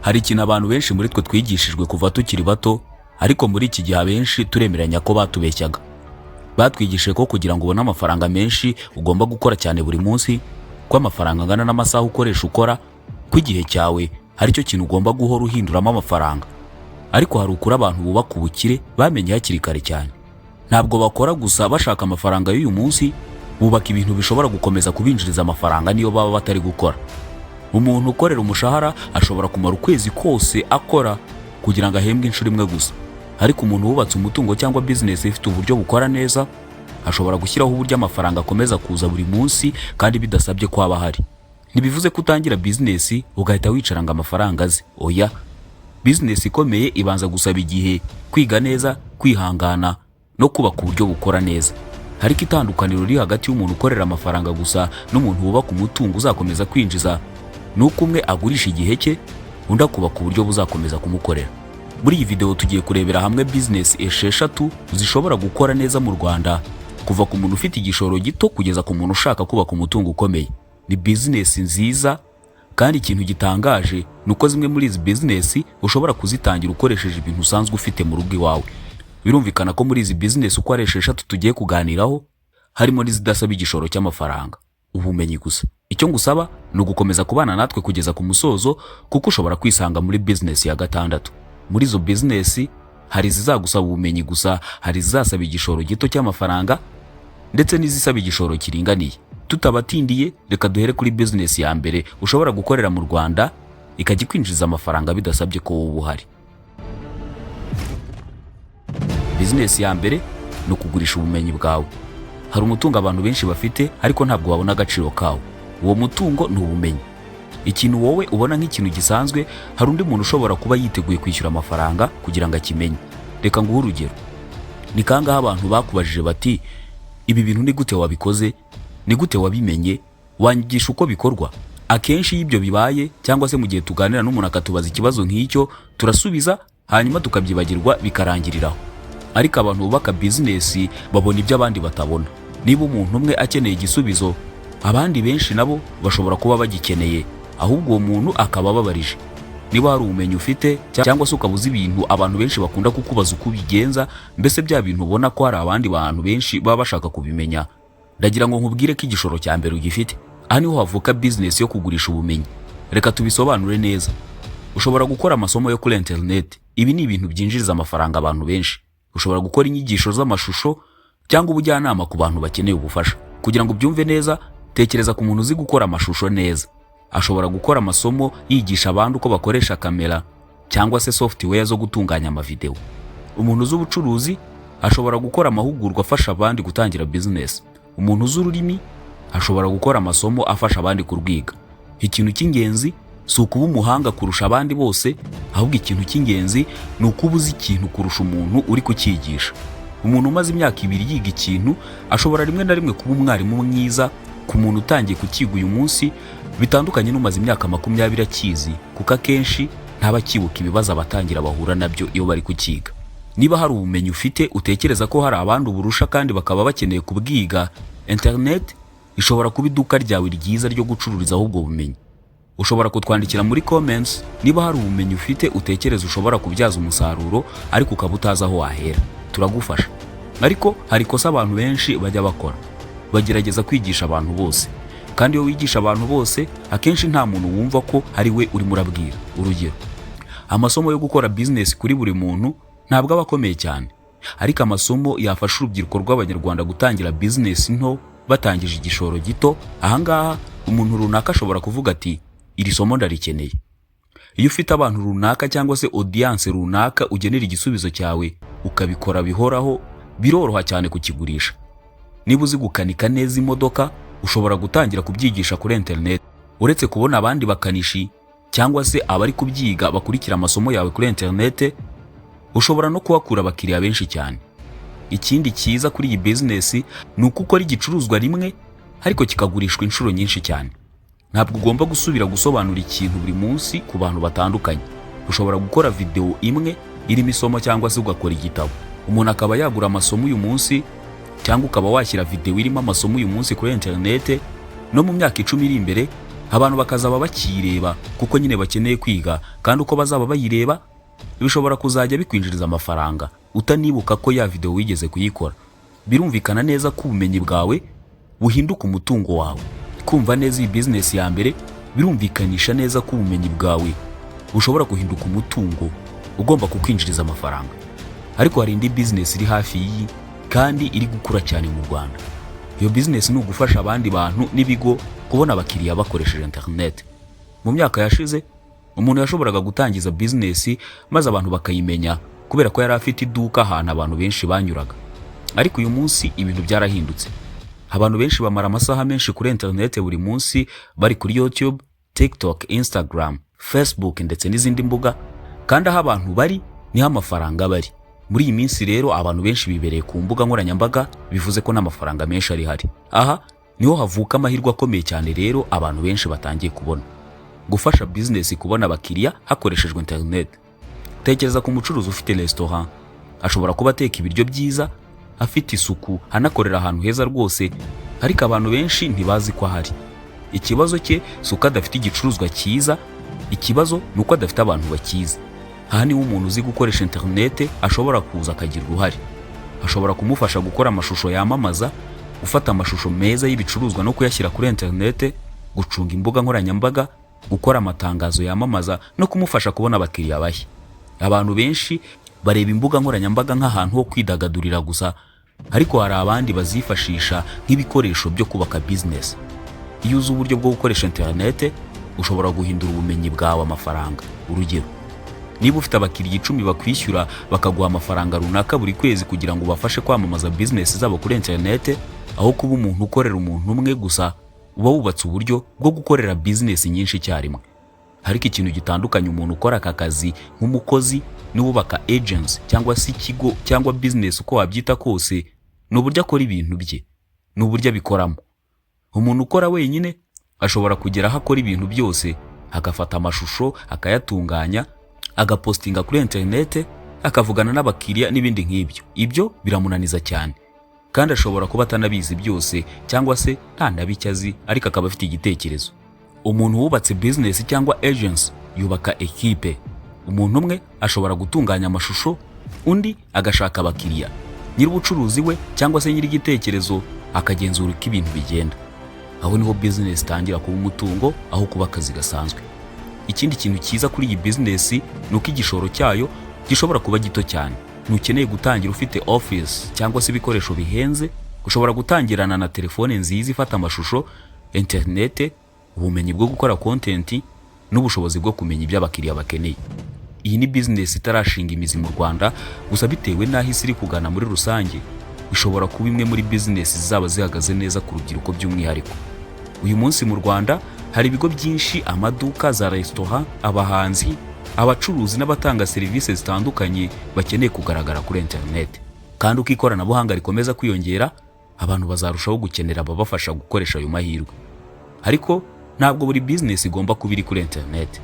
Hari ikintu abantu benshi muri twe twigishijwe kuva tukiri bato, ariko muri iki gihe abenshi turemeranya ko batubeshyaga. Batwigishije ko kugira ngo ubone amafaranga menshi ugomba gukora cyane buri munsi, ko amafaranga angana n'amasaha ukoresha ukora, ko igihe cyawe ari cyo kintu ugomba guhora uhinduramo amafaranga. Ariko hari ukuri abantu bubaka ubukire bamenye hakiri kare cyane. Ntabwo bakora gusa bashaka amafaranga y'uyu munsi, bubaka ibintu bishobora gukomeza kubinjiriza amafaranga niyo baba batari gukora. Umuntu ukorera umushahara ashobora kumara ukwezi kose akora kugira ngo ahembwe inshuro imwe gusa. Ariko umuntu wubatse umutungo cyangwa bizinesi ifite uburyo bukora neza, ashobora gushyiraho uburyo amafaranga akomeza kuza buri munsi kandi bidasabye ko aba ahari. Ntibivuze ko utangira bizinesi ugahita wicara ngo amafaranga aze. Oya. Bizinesi ikomeye ibanza gusaba igihe, kwiga neza, kwihangana no kubaka uburyo bukora neza. Ariko itandukaniro riri hagati y'umuntu ukorera amafaranga gusa n'umuntu wubaka umutungo uzakomeza kwinjiza ni uko umwe agurisha igihe cye, undi akubaka uburyo buzakomeza kumukorera. Muri iyi video tugiye kurebera hamwe bizinesi 6 zishobora gukora neza mu Rwanda, kuva ku muntu ufite igishoro gito kugeza ku muntu ushaka kubaka umutungo ukomeye. Ni bizinesi nziza, kandi ikintu gitangaje ni uko zimwe muri izi bizinesi ushobora kuzitangira ukoresheje ibintu usanzwe ufite mu rugo iwawe. Birumvikana ko muri izi bizinesi uko ari 6 tugiye kuganiraho, harimo n'izidasaba igishoro cy'amafaranga, ubumenyi gusa. Icyo ngusaba ni ugukomeza kubana natwe kugeza ku musozo, kuko ushobora kwisanga muri bizinesi ya gatandatu. Muri izo bizinesi hari izizagusaba ubumenyi gusa, hari izizasaba igishoro gito cy'amafaranga ndetse n'izisaba igishoro kiringaniye. Tutabatindiye, reka duhere kuri bizinesi ya mbere ushobora gukorera mu Rwanda ikajya ikwinjiriza amafaranga bidasabye ko wowe uba uhari. Bizinesi ya mbere ni ukugurisha ubumenyi bwawe. Hari umutungo abantu benshi bafite ariko ntabwo babona agaciro kawo. Uwo mutungo ni ubumenyi. Ikintu wowe ubona nk'ikintu gisanzwe, hari undi muntu ushobora kuba yiteguye kwishyura amafaranga kugira ngo akimenye. Reka nguhe urugero. Ni kangahe abantu bakubajije bati: "Ibi bintu ni gute wabikoze? Ni gute wabimenye? Wanyigisha uko bikorwa?" Akenshi iyo ibyo bibaye, cyangwa se mu gihe tuganira n'umuntu akatubaza ikibazo nk'icyo, turasubiza hanyuma tukabyibagirwa, bikarangiriraho. Ariko abantu bubaka bizinesi babona ibyo abandi batabona. Niba umuntu umwe akeneye igisubizo, abandi benshi nabo bashobora kuba bagikeneye, ahubwo uwo muntu akaba ababarije. Niba hari ubumenyi ufite cyangwa se ukaba uzi ibintu abantu benshi bakunda kukubaza uko ubigenza, mbese bya bintu ubona ko hari abandi bantu benshi baba bashaka kubimenya, ndagira ngo nkubwire ko igishoro cya mbere ugifite. Aha niho havuka bizinesi yo kugurisha ubumenyi. Reka tubisobanure neza. Ushobora gukora amasomo yo kuri interineti. Ibi ni ibintu byinjiriza amafaranga abantu benshi. Ushobora gukora inyigisho z'amashusho cyangwa ubujyanama ku bantu bakeneye ubufasha. Kugira ngo ubyumve neza, tekereza ku muntu uzi gukora amashusho neza. Ashobora gukora amasomo yigisha abandi uko bakoresha kamera cyangwa se software zo gutunganya amavideo. Umuntu uzi ubucuruzi ashobora gukora amahugurwa afasha abandi gutangira business. Umuntu uzi ururimi ashobora gukora amasomo afasha abandi kurwiga. Ikintu cy'ingenzi si ukuba umuhanga kurusha abandi bose, ahubwo ikintu cy'ingenzi ni ukuba uzi ikintu kurusha umuntu uri kucyigisha. Umuntu umaze imyaka 2 yiga ikintu ashobora rimwe na rimwe kuba umwarimu mwiza ku muntu utangiye kukiga uyu munsi, bitandukanye n'umaze imyaka 20 akizi, kuko akenshi ntaba akibuka ibibazo abatangira bahura nabyo iyo bari kukiga. Niba hari ubumenyi ufite utekereza ko hari abandi uburusha kandi bakaba bakeneye kubwiga, interineti ishobora kuba iduka ryawe ryiza ryo gucururizaho ubwo bumenyi. Ushobora kutwandikira muri comments niba hari ubumenyi ufite utekereza ushobora kubyaza umusaruro ariko ukaba utazi aho wahera. Turagufasha. Ariko hari ikosa abantu benshi bajya bakora: bagerageza kwigisha abantu bose. Kandi iyo wigisha abantu bose, akenshi nta muntu wumva ko ari we urimo urabwira. Urugero, amasomo yo gukora bizinesi kuri buri muntu ntabwo aba akomeye cyane, ariko amasomo yafasha urubyiruko rw'Abanyarwanda gutangira bizinesi nto batangije igishoro gito, ahangaha umuntu runaka ashobora kuvuga ati: "Iri somo ndarikeneye." Iyo ufite abantu runaka cyangwa se audience runaka ugenera igisubizo cyawe, ukabikora bihoraho, biroroha cyane kukigurisha. Niba uzi gukanika neza imodoka, ushobora gutangira kubyigisha kuri interineti. Uretse kubona abandi bakanishi cyangwa se abari kubyiga bakurikira amasomo yawe kuri interineti, ushobora no kuhakura abakiriya benshi cyane. Ikindi cyiza kuri iyi bizinesi ni uko ukora igicuruzwa rimwe ariko kikagurishwa inshuro nyinshi cyane. Ntabwo ugomba gusubira gusobanura ikintu buri munsi ku bantu batandukanye. Ushobora gukora videwo imwe irimo isomo cyangwa se ugakora igitabo, umuntu akaba yagura amasomo uyu munsi, cyangwa ukaba washyira videwo irimo amasomo uyu munsi kuri interinete, no mu myaka 10 iri imbere Abantu bakazaba bakiyireba kuko nyine bakeneye kwiga, kandi uko bazaba bayireba bishobora kuzajya bikwinjiriza amafaranga utanibuka ko ya video wigeze kuyikora. Birumvikana neza ko ubumenyi bwawe buhinduka umutungo wawe. Kumva neza iyi business ya mbere birumvikanisha neza ko ubumenyi bwawe bushobora guhinduka umutungo ugomba kukwinjiriza amafaranga. Ariko hari indi business iri hafi y'iyi kandi iri gukura cyane mu Rwanda. Iyo business ni ugufasha abandi bantu n'ibigo kubona abakiriya bakoresheje internet. Mu myaka yashize, umuntu yashoboraga gutangiza business maze abantu bakayimenya kubera ko yari afite iduka ahantu abantu benshi banyuraga. Ariko uyu munsi ibintu byarahindutse. Abantu benshi bamara amasaha menshi kuri internet buri munsi, bari kuri YouTube, TikTok, Instagram, Facebook ndetse n'izindi mbuga, kandi aho abantu bari niho amafaranga bari. Muri iyi minsi rero abantu benshi bibereye ku mbuga nkoranyambaga, bivuze ko n'amafaranga menshi ari hari. Aha niho havuka amahirwe akomeye cyane rero abantu benshi batangiye kubona: gufasha business kubona abakiriya hakoreshejwe internet. Tekereza ku mucuruzi ufite restaurant. Ashobora kuba ateka ibiryo byiza, afite isuku, anakorera ahantu heza rwose, ariko abantu benshi ntibazi ko ahari. Ikibazo cye si uko adafite igicuruzwa cyiza, ikibazo ni uko adafite abantu bakizi. Aha niho umuntu uzi gukoresha interinete ashobora kuza akagira uruhare. Ashobora kumufasha gukora amashusho yamamaza, gufata amashusho meza y'ibicuruzwa no kuyashyira kuri interinete, gucunga imbuga nkoranyambaga, gukora amatangazo yamamaza no kumufasha kubona abakiriya bashya. Abantu benshi bareba imbuga nkoranyambaga nk'ahantu ho kwidagadurira gusa, ariko hari abandi bazifashisha nk'ibikoresho byo kubaka business. Iyo uzi uburyo bwo gukoresha interinete, ushobora guhindura ubumenyi bwawe amafaranga. Urugero, niba ufite abakiriya 10 bakwishyura, bakaguha amafaranga runaka buri kwezi kugira ngo ubafashe kwamamaza business zabo kuri interinete, aho kuba umuntu ukorera umuntu umwe gusa, uba wubatse uburyo bwo gukorera business nyinshi icyarimwe. Ariko ikintu gitandukanye umuntu ukora aka kazi nk'umukozi n'uwubaka agency cyangwa se ikigo cyangwa business, uko wabyita kose, ni uburyo akora ibintu bye, ni uburyo abikoramo. Umuntu ukora wenyine ashobora kugera aho akora ibintu byose, agafata amashusho, akayatunganya, agapostinga kuri interinete, akavugana n'abakiriya n'ibindi nk'ibyo. Ibyo biramunaniza cyane, kandi ashobora kuba atanabizi byose cyangwa se nta na bike azi, ariko akaba afite igitekerezo. Umuntu wubatse business cyangwa agency yubaka ekipe. Umuntu umwe ashobora gutunganya amashusho, undi agashaka abakiriya, nyir'ubucuruzi we cyangwa se nyir'igitekerezo akagenzura uko ibintu bigenda. Aho niho business itangira kuba umutungo aho kuba akazi gasanzwe. Ikindi kintu cyiza kuri iyi business ni uko igishoro cyayo gishobora kuba gito cyane. Ntukeneye gutangira ufite office cyangwa se ibikoresho bihenze. Ushobora gutangirana na telefone nziza ifata amashusho, interinete, ubumenyi bwo gukora content n'ubushobozi bwo kumenya ibyo abakiriya bakeneye. Iyi ni business itarashinga imizi mu Rwanda, gusa bitewe n'aho isi iri kugana muri rusange, ishobora kuba imwe muri business zizaba zihagaze neza ku rubyiruko by'umwihariko. Uyu munsi mu Rwanda hari ibigo byinshi, amaduka, za resitora, abahanzi, abacuruzi n'abatanga serivisi zitandukanye bakeneye kugaragara kuri interineti. Kandi uko ikoranabuhanga rikomeza kwiyongera, abantu bazarushaho gukenera ababafasha gukoresha ayo mahirwe. Ariko ntabwo buri business igomba kuba iri kuri interineti.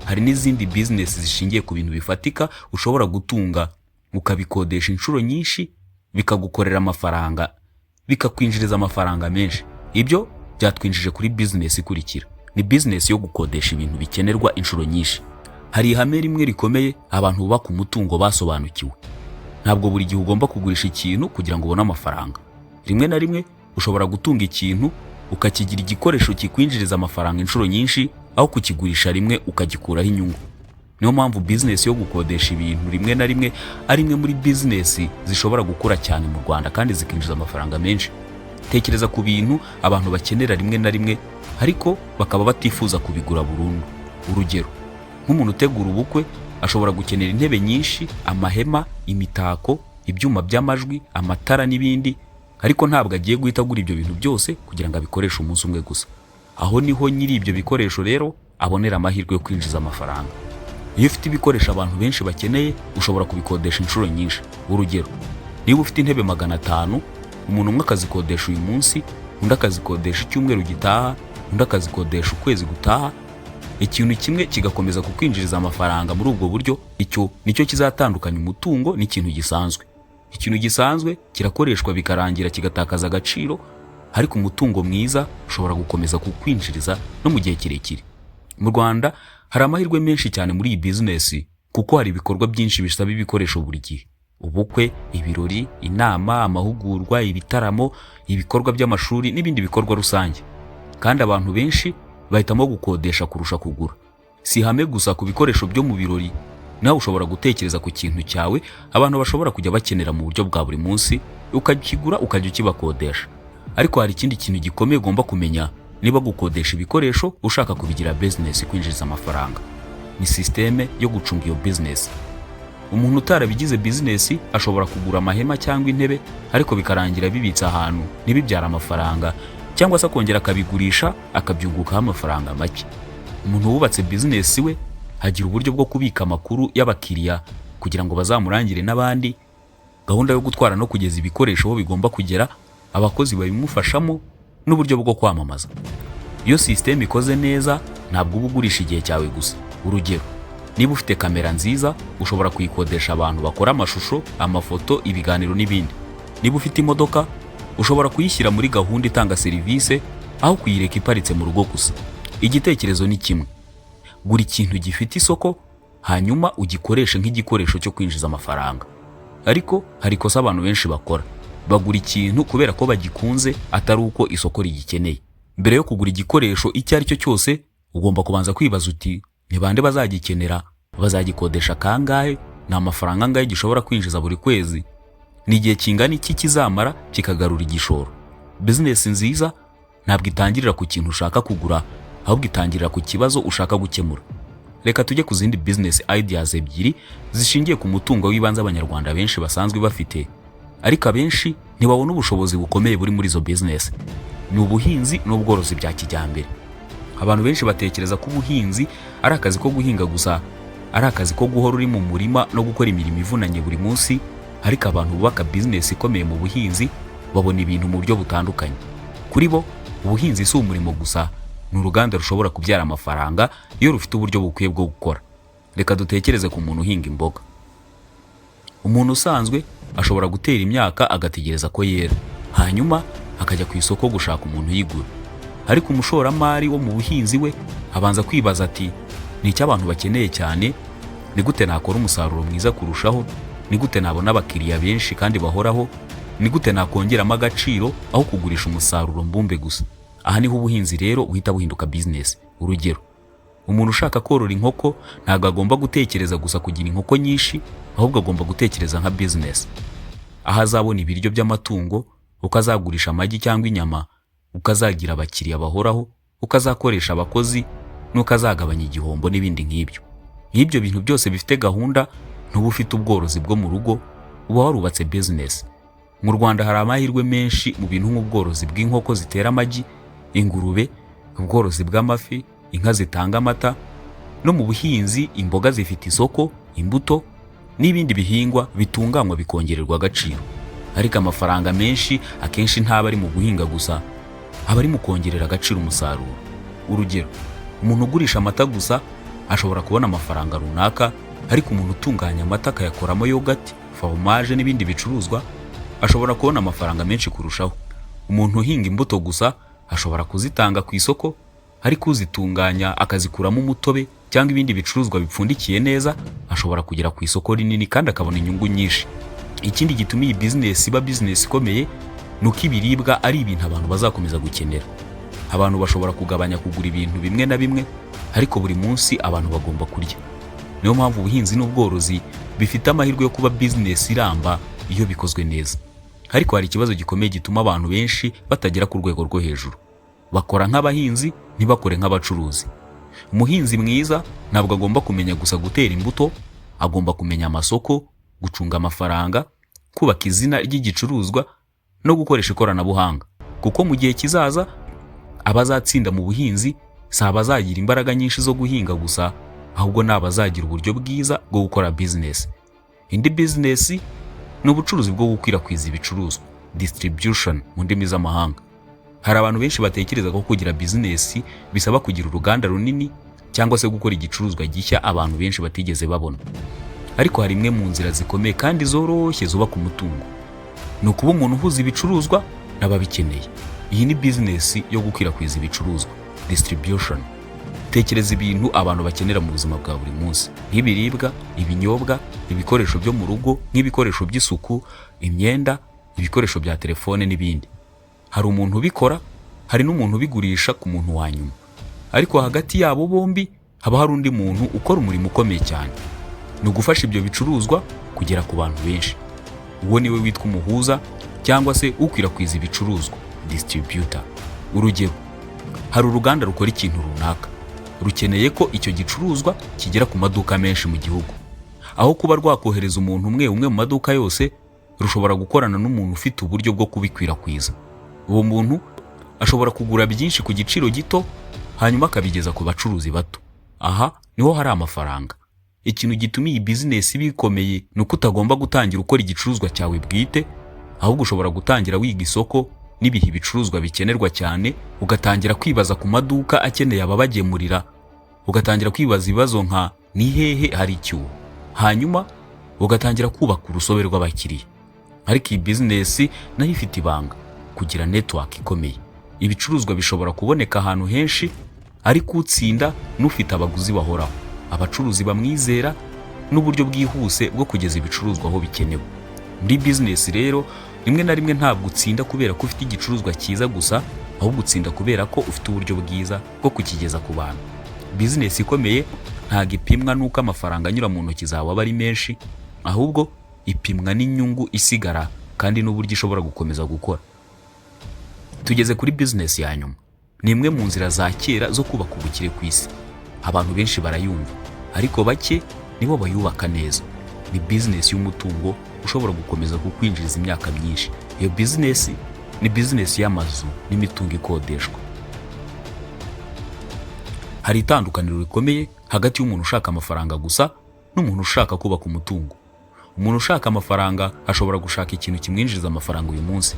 Hari n'izindi business zishingiye ku bintu bifatika ushobora gutunga, ukabikodesha inshuro nyinshi, bikagukorera amafaranga, bikakwinjiriza amafaranga menshi. Ibyo byatwinjije kuri business ikurikira, ni business yo gukodesha ibintu bikenerwa inshuro nyinshi. Hari ihame rimwe rikomeye abantu bubaka umutungo basobanukiwe: ntabwo buri gihe ugomba kugurisha ikintu kugira ngo ubone amafaranga. Rimwe na rimwe ushobora gutunga ikintu, ukakigira igikoresho kikwinjiriza amafaranga inshuro nyinshi, aho kukigurisha rimwe ukagikuraho inyungu. Niyo mpamvu business yo gukodesha ibintu rimwe na rimwe ari imwe muri business zishobora gukura cyane mu Rwanda kandi zikinjiza amafaranga menshi. Tekereza ku bintu abantu bakenera rimwe na rimwe, ariko bakaba batifuza kubigura burundu. Urugero, nk'umuntu utegura ubukwe ashobora gukenera intebe nyinshi, amahema, imitako, ibyuma by'amajwi, amatara n'ibindi, ariko ntabwo agiye guhita agura ibyo bintu byose kugira ngo abikoreshe umunsi umwe gusa. Aho niho nyiri ibyo bikoresho rero abonera amahirwe yo kwinjiza amafaranga. Iyo ufite ibikoresho abantu benshi bakeneye, ushobora kubikodesha inshuro nyinshi. Urugero, niba ufite intebe 500, umuntu umwe akazikodesha uyu munsi, undi akazikodesha icyumweru gitaha, undi akazikodesha ukwezi gutaha, ikintu kimwe kigakomeza kukwinjiriza amafaranga muri ubwo buryo. Icyo nicyo kizatandukanya umutungo n'ikintu gisanzwe. Ikintu gisanzwe kirakoreshwa bikarangira, kigatakaza agaciro. Ariko umutungo mwiza ushobora gukomeza kukwinjiriza no mu gihe kirekire. Mu Rwanda hari amahirwe menshi cyane muri iyi bizinesi, kuko hari ibikorwa byinshi bisaba ibikoresho buri gihe: ubukwe, ibirori, inama, amahugurwa, ibitaramo, ibikorwa by'amashuri n'ibindi bikorwa rusange. Kandi abantu benshi bahitamo gukodesha kurusha kugura. Si ihame gusa ku bikoresho byo mu birori. Nawe ushobora gutekereza ku kintu cyawe abantu bashobora kujya bakenera mu buryo bwa buri munsi, ukakigura, ukajya ukibakodesha. Ariko hari ikindi kintu gikomeye ugomba kumenya niba gukodesha ibikoresho ushaka kubigira bizinesi kwinjiza amafaranga: ni sisiteme yo gucunga iyo bizinesi. Umuntu utarabigize bizinesi ashobora kugura amahema cyangwa intebe, ariko bikarangira bibitse ahantu ntibibyare amafaranga, cyangwa se akongera akabigurisha akabyungukaho amafaranga make. Umuntu wubatse bizinesi we agira uburyo bwo kubika amakuru y'abakiriya kugira ngo bazamurangire n'abandi, gahunda yo gutwara no kugeza ibikoresho aho bigomba kugera, abakozi babimufashamo n'uburyo bwo kwamamaza. Iyo sisiteme ikoze neza, ntabwo uba ugurisha igihe cyawe gusa. Urugero, niba ufite kamera nziza, ushobora kuyikodesha abantu bakora amashusho, amafoto, ibiganiro n'ibindi. Niba ufite imodoka, ushobora kuyishyira muri gahunda itanga serivisi aho kuyireka iparitse mu rugo gusa. Igitekerezo ni kimwe: gura ikintu gifite isoko, hanyuma ugikoreshe nk'igikoresho cyo kwinjiza amafaranga. Ariko hari ikosa abantu benshi bakora: bagura ikintu kubera ko bagikunze, atari uko isoko rigikeneye. Mbere yo kugura igikoresho icyo ari cyo cyose, ugomba kubanza kwibaza uti: "Ni bande bazagikenera? Bazagikodesha kangahe? Ni amafaranga angahe gishobora kwinjiza buri kwezi? Ni igihe kingana iki kizamara kikagarura igishoro?" Bizinesi nziza ntabwo itangirira ku kintu ushaka kugura, ahubwo itangirira ku kibazo ushaka gukemura. Reka tujye ku zindi business ideas ebyiri zishingiye ku mutungo w'ibanze Abanyarwanda benshi basanzwe bafite, ariko abenshi ntibabona ubushobozi bukomeye buri muri izo business. Ni ubuhinzi n'ubworozi bya kijyambere. Abantu benshi batekereza ko ubuhinzi ari akazi ko guhinga gusa, ari akazi ko guhora uri mu murima no gukora imirimo ivunanye buri munsi. Ariko abantu bubaka business ikomeye mu buhinzi babona ibintu mu buryo butandukanye. Kuri bo, ubuhinzi si umurimo gusa, ni uruganda rushobora kubyara amafaranga iyo rufite uburyo bukwiye bwo gukora. Reka dutekereze ku muntu uhinga imboga. Umuntu usanzwe ashobora gutera imyaka, agategereza ko yera, hanyuma akajya ku isoko gushaka umuntu uyigura. Ariko umushoramari wo mu buhinzi we abanza kwibaza ati: "Ni icyo abantu bakeneye cyane? Ni gute nakora umusaruro mwiza kurushaho? Ni gute nabona abakiriya benshi kandi bahoraho? Ni gute nakongeramo agaciro aho kugurisha umusaruro mbumbe gusa?" Aha niho ubuhinzi rero buhita buhinduka business. Urugero, umuntu ushaka korora inkoko ntabwo agomba gutekereza gusa kugira inkoko nyinshi, ahubwo agomba gutekereza nka business: aho azabona ibiryo by'amatungo, uko azagurisha amagi cyangwa inyama, uko azagira abakiriya bahoraho, uko azakoresha abakozi n'uko azagabanya igihombo n'ibindi nk'ibyo. Nk'ibyo bintu byose bifite gahunda, ntuba ufite ubworozi bwo mu rugo, uba warubatse business. Mu Rwanda hari amahirwe menshi mu bintu nk'ubworozi bw'inkoko zitera amagi, ingurube, ubworozi bw'amafi, inka zitanga amata. No mu buhinzi, imboga zifite isoko, imbuto n'ibindi bihingwa bitunganywa bikongererwa agaciro. Ariko amafaranga menshi akenshi ntaba ari mu guhinga gusa, aba ari mu kongerera agaciro umusaruro. Urugero, umuntu ugurisha amata gusa ashobora kubona amafaranga runaka, ariko umuntu utunganya amata akayakoramo yogurt, foromaje n'ibindi bicuruzwa ashobora kubona amafaranga menshi kurushaho. Umuntu uhinga imbuto gusa ashobora kuzitanga ku isoko, ariko uzitunganya akazikuramo umutobe cyangwa ibindi bicuruzwa bipfundikiye neza ashobora kugera ku isoko rinini kandi akabona inyungu nyinshi. Ikindi gituma iyi bizinesi iba bizinesi ikomeye ni uko ibiribwa ari ibintu abantu bazakomeza gukenera. Abantu bashobora kugabanya kugura ibintu bimwe na bimwe, ariko buri munsi abantu bagomba kurya. Niyo mpamvu ubuhinzi n'ubworozi bifite amahirwe yo kuba bizinesi iramba iyo bikozwe neza. Ariko hari ikibazo gikomeye gituma abantu benshi batagera ku rwego rwo hejuru: bakora nk'abahinzi, ntibakore nk'abacuruzi. Umuhinzi mwiza ntabwo agomba kumenya gusa gutera imbuto, agomba kumenya amasoko, gucunga amafaranga, kubaka izina ry'igicuruzwa no gukoresha ikoranabuhanga. Kuko mu gihe kizaza, abazatsinda mu buhinzi si abazagira imbaraga nyinshi zo guhinga gusa, ahubwo ni abazagira uburyo bwiza bwo gukora bizinesi. Indi bizinesi ni ubucuruzi bwo gukwirakwiza ibicuruzwa, distribution mu ndimi z'amahanga. Hari abantu benshi batekereza ko kugira bizinesi bisaba kugira uruganda runini cyangwa se gukora igicuruzwa gishya abantu benshi batigeze babona. Ariko hari imwe mu nzira zikomeye kandi zoroshye zubaka umutungo: ni ukuba umuntu uhuza ibicuruzwa n'ababikeneye. Iyi ni bizinesi yo gukwirakwiza ibicuruzwa, distribution. Tekereza ibintu abantu bakenera mu buzima bwa buri munsi, nk'ibiribwa, ibinyobwa, ibikoresho byo mu rugo, nk'ibikoresho by'isuku, imyenda, ibikoresho bya telefone n'ibindi. Hari umuntu ubikora, hari n'umuntu ubigurisha ku muntu wa nyuma, ariko hagati yabo bombi haba hari undi muntu ukora umurimo ukomeye cyane, ni ugufasha ibyo bicuruzwa kugera ku bantu benshi. Uwo niwe witwa umuhuza cyangwa se ukwirakwiza ibicuruzwa, distributor. Urugero, hari uruganda rukora ikintu runaka, rukeneye ko icyo gicuruzwa kigera ku maduka menshi mu gihugu. Aho kuba rwakohereza umuntu umwe umwe mu maduka yose, rushobora gukorana n'umuntu ufite uburyo bwo kubikwirakwiza. Uwo muntu ashobora kugura byinshi ku giciro gito, hanyuma akabigeza ku bacuruzi bato. Aha niho hari amafaranga. Ikintu gituma iyi bizinesi iba ikomeye ni uko utagomba gutangira ukora igicuruzwa cyawe bwite, ahubwo ushobora gutangira wiga isoko n'ibihe ibicuruzwa bikenerwa cyane, ugatangira kwibaza ku maduka akeneye ababagemurira, ugatangira kwibaza ibibazo nka "Ni hehe hari icyuho?", hanyuma ugatangira kubaka urusobe rw'abakiriya. Ariko iyi bizinesi nayo ifite ibanga: kugira network ikomeye. Ibicuruzwa bishobora kuboneka ahantu henshi, ariko utsinda n'ufite abaguzi bahoraho, abacuruzi bamwizera n'uburyo bwihuse bwo kugeza ibicuruzwa aho bikenewe. Muri bizinesi rero, rimwe na rimwe ntabwo utsinda kubera ko ufite igicuruzwa cyiza gusa, ahubwo utsinda kubera ko ufite uburyo bwiza bwo kukigeza ku bantu. Bizinesi ikomeye ntabwo ipimwa n'uko amafaranga anyura mu ntoki zawe aba ari menshi, ahubwo ipimwa n'inyungu isigara kandi n'uburyo ishobora gukomeza gukora. Tugeze kuri bizinesi ya nyuma. Ni imwe mu nzira za kera zo kubaka ubukire ku isi. Abantu benshi barayumva, ariko bake nibo bayubaka neza. Ni bizinesi y'umutungo ushobora gukomeza kukwinjiriza imyaka myinshi. Iyo bizinesi ni bizinesi y'amazu n'imitungo ikodeshwa. Hari itandukaniro rikomeye hagati y'umuntu ushaka amafaranga gusa n'umuntu ushaka kubaka umutungo. Umuntu ushaka amafaranga ashobora gushaka ikintu kimwinjiriza amafaranga uyu munsi,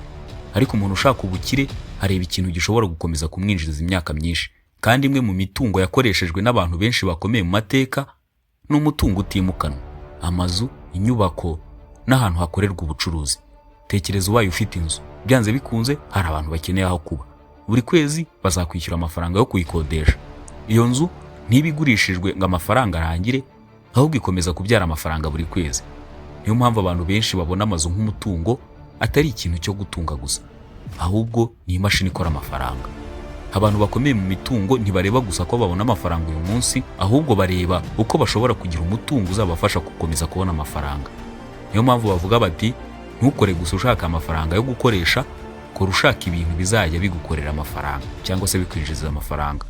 ariko umuntu ushaka ubukire areba ikintu gishobora gukomeza kumwinjiriza imyaka myinshi. Kandi imwe mu mitungo yakoreshejwe n'abantu benshi bakomeye mu mateka ni umutungo utimukanwa: amazu, inyubako n'ahantu hakorerwa ubucuruzi. Tekereza ubaye ufite inzu. Byanze bikunze hari abantu bakeneye aho kuba. Buri kwezi bazakwishyura amafaranga yo kuyikodesha. Iyo nzu ntiba igurishijwe ngo amafaranga arangire, ahubwo ikomeza kubyara amafaranga buri kwezi. Niyo mpamvu abantu benshi babona amazu nk'umutungo, atari ikintu cyo gutunga gusa, ahubwo ni imashini ikora amafaranga. Abantu bakomeye mu mitungo ntibareba gusa ko babona amafaranga uyu munsi, ahubwo bareba uko bashobora kugira umutungo uzabafasha gukomeza kubona amafaranga. Niyo mpamvu bavuga bati: "Ntukore gusa ushaka amafaranga yo gukoresha, kora ushaka ibintu bizajya bigukorera amafaranga cyangwa se bikwinjiriza amafaranga."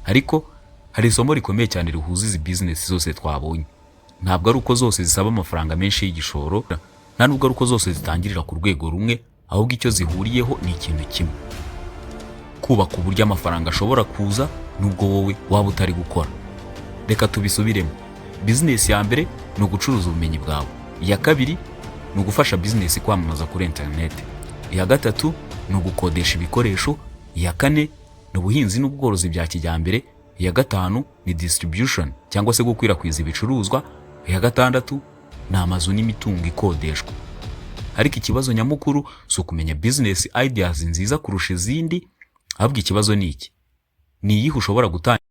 Ariko hari isomo rikomeye cyane rihuza izi bizinesi zose twabonye. Ntabwo ari uko zose zisaba amafaranga menshi y'igishoro, nta nubwo ari uko zose zitangirira ku rwego rumwe, ahubwo icyo zihuriyeho ni ikintu kimwe: kubaka uburyo amafaranga ashobora kuza nubwo wowe waba utari gukora. Reka tubisubiremo. Bizinesi ya mbere ni ugucuruza ubumenyi bwawe. Iya kabiri ni ugufasha bizinesi kwamamaza kuri interineti. Iya gatatu ni ugukodesha ibikoresho. Iya kane ni ubuhinzi n'ubworozi bya kijyambere. Iya gatanu ni distribution cyangwa se gukwirakwiza ibicuruzwa. Iya gatandatu ni amazu n'imitungo ikodeshwa. Ariko ikibazo nyamukuru si ukumenya business ideas nziza kurusha izindi, ahubwo ikibazo ni iki: ni iyihe ushobora gutangira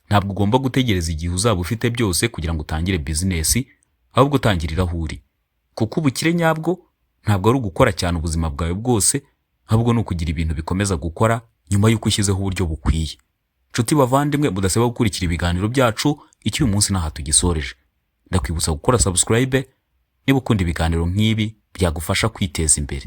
Ntabwo ugomba gutegereza igihe uzaba ufite byose kugira ngo utangire bizinesi, ahubwo utangirira aho uri, kuko ubukire nyabwo ntabwo ari ugukora cyane ubuzima bwawe bwose, ahubwo ni ukugira ibintu bikomeza gukora nyuma y'uko ushyizeho uburyo bukwiye. Nshuti bavandimwe mudasaba gukurikira ibiganiro byacu, icyo uyu munsi ntaha tugisoreje. Ndakwibutsa gukora subscribe niba ukunda ibiganiro nk'ibi byagufasha kwiteza imbere.